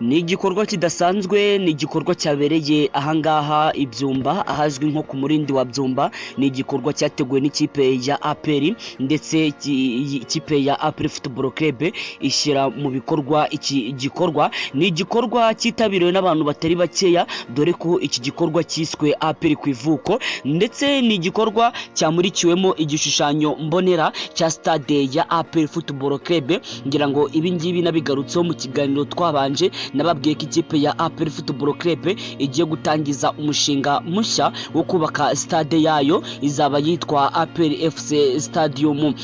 Ni igikorwa kidasanzwe, ni igikorwa cyabereye ahangaha i Byumba, ahazwi nko ku Murindi wa Byumba. Ni igikorwa cyateguwe n'ikipe ya APR, ndetse ikipe ya APR Football Club ishyira mu bikorwa iki gikorwa. Ni igikorwa cyitabiriwe n'abantu batari bakeya, dore ko iki gikorwa cyiswe APR ku ivuko, ndetse ni igikorwa cyamurikiwemo igishushanyo mbonera cya stade ya APR Football Club. Ngira ngo ibi ngibi nabigarutseho mu kiganiro twabanje, nababwiye ko ikipe ya APR Football Club igiye gutangiza umushinga mushya wo kubaka stade yayo izaba yitwa APR FC Stadium.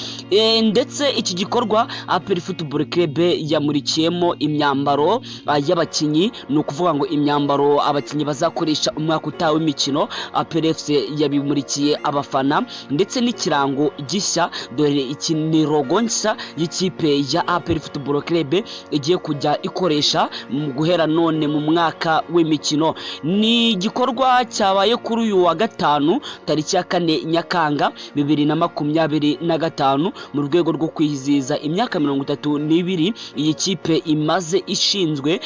Ndetse iki gikorwa APR Football Club yamurikiyemo imyambaro y'abakinnyi, ni ukuvuga ngo imyambaro abakinnyi bazakoresha umwaka utaha w'imikino. APR FC yabimurikiye abafana, ndetse n'ikirango gishya. Dore iki ni logo nshya y'ikipe ya APR Football Club igiye kujya ikoresha mu guhera none mu mwaka w'imikino. Ni igikorwa cyabaye kuri uyu wa gatanu, tariki ya 4 Nyakanga 2025, mu rwego rwo kwizihiza imyaka 32 iyi kipe imaze ishinzwe,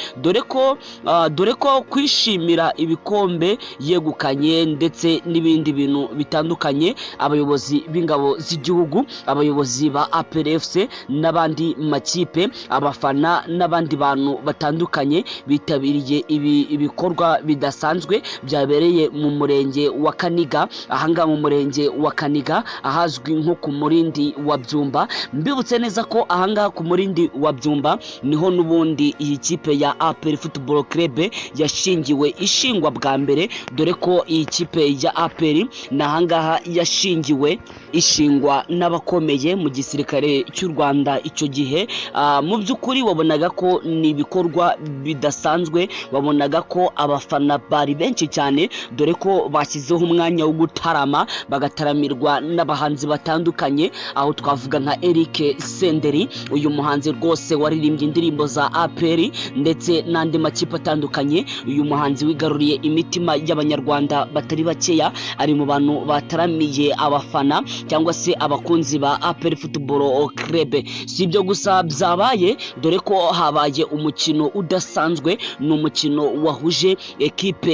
dore ko kwishimira ibikombe yegukanye ndetse n'ibindi bintu bitandukanye. Abayobozi b'ingabo z'igihugu, abayobozi ba APR FC n'abandi makipe, abafana n'abandi bantu batandukanye bitabiriye ibi ibikorwa bidasanzwe byabereye mu murenge wa Kaniga, ahangaha mu murenge wa Kaniga, ahazwi nko ku Murindi wa Byumba. Mbibutse neza ko ahangaha ku Murindi wa Byumba niho n'ubundi iyi kipe ya APR Football Club yashingiwe, ishingwa bwa mbere, dore ko iyi kipe ya APR ni ahangaha yashingiwe, ishingwa n'abakomeye mu gisirikare cy'u Rwanda icyo gihe. Mu by'ukuri wabonaga ko ni ibikorwa bidasanzwe, wabonaga ko abafana bari benshi cyane, dore ko bashyizeho umwanya wo gutarama, bagataramirwa n'abahanzi batandukanye, aho twavuga nka Eric Senderi, uyu muhanzi rwose waririmbye indirimbo za APR ndetse n'andi makipe atandukanye. Uyu muhanzi wigaruriye imitima y'Abanyarwanda batari bakeya ari mu bantu bataramiye abafana cyangwa se abakunzi ba APR Football Club. Si ibyo gusa byabaye, dore ko habaye umukino udasanzwe. Ni umukino wahuje ekipe,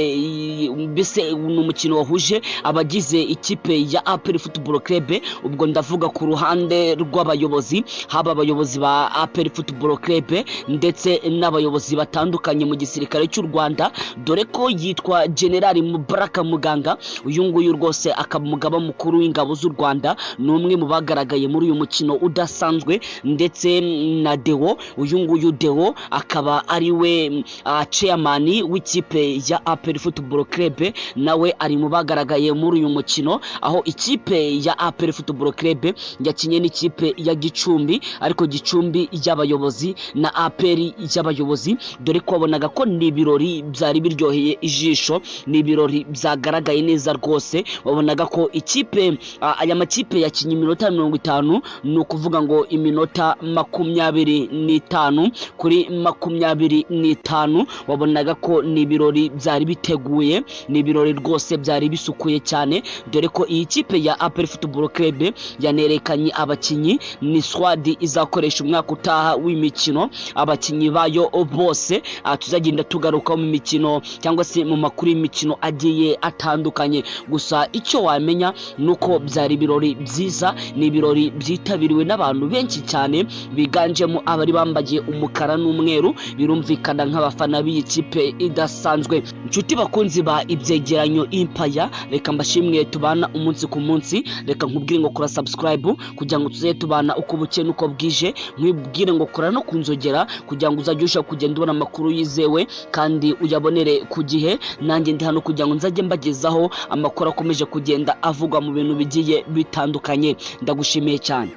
mbese ni umukino wahuje abagize ikipe ya APR Football Club. Ubwo ndavuga ku ruhande rw'abayobozi, haba abayobozi ba APR Football Club ndetse n'abayobozi batandukanye mu gisirikare cy'u Rwanda, dore ko yitwa General Mubaraka Muganga. Uyu nguyu rwose akaba umugaba mukuru w'ingabo z'u Rwanda, ni umwe mu bagaragaye muri uyu mukino udasanzwe, ndetse na Deo. Uyu nguyu Deo akaba ari we chairman w'ikipe ya APR Football Club, nawe ari mu bagaragaye muri uyu mukino, aho ikipe ya APR Football Club yakinye n'ikipe ya Gicumbi, ariko Gicumbi y'abayobozi na APR y'abayobozi, dore ko wabonaga ko ni ibirori byari biryoheye ijisho, ni ibirori byagaragaye neza rwose. Wabonaga ko ikipe aya makipe yakinye iminota 50, ni ukuvuga ngo iminota 25 kuri 25. Wabonaga ko ni ibirori byari biteguye, ni ibirori rwose byari bisukuye cyane, dore ko iyi kipe ya APR Football Club yanerekanye abakinnyi, ni squad izakoresha umwaka utaha w'imikino, abakinnyi bayo bose tuzagenda tugarukaho mu mikino cyangwa se mu makuru y'imikino agiye atandukanye. Gusa icyo wamenya ni uko byari ibirori byiza, ni ibirori byitabiriwe n'abantu benshi cyane, biganjemo abari bambaye umukara n'umweru, birumvikana nk'abafana b'iyi kipe idasanzwe. Inshuti bakunzi ba Ibyegeranyo Impaya, reka mbashimwe tubana umunsi ku munsi. Reka nkubwire ngo kora subscribe kugira ngo tuzajye tubana uko bukeye n'uko bwije. Nkwibwire ngo kora no kunzogera kugira ngo uzajye urushaho kugenda ubona amakuru yizewe kandi uyabonere ku gihe. Nanjye ndi hano kugira ngo nzajye mbagezaho amakuru akomeje kugenda avugwa mu bintu bigiye bitandukanye. Ndagushimiye cyane.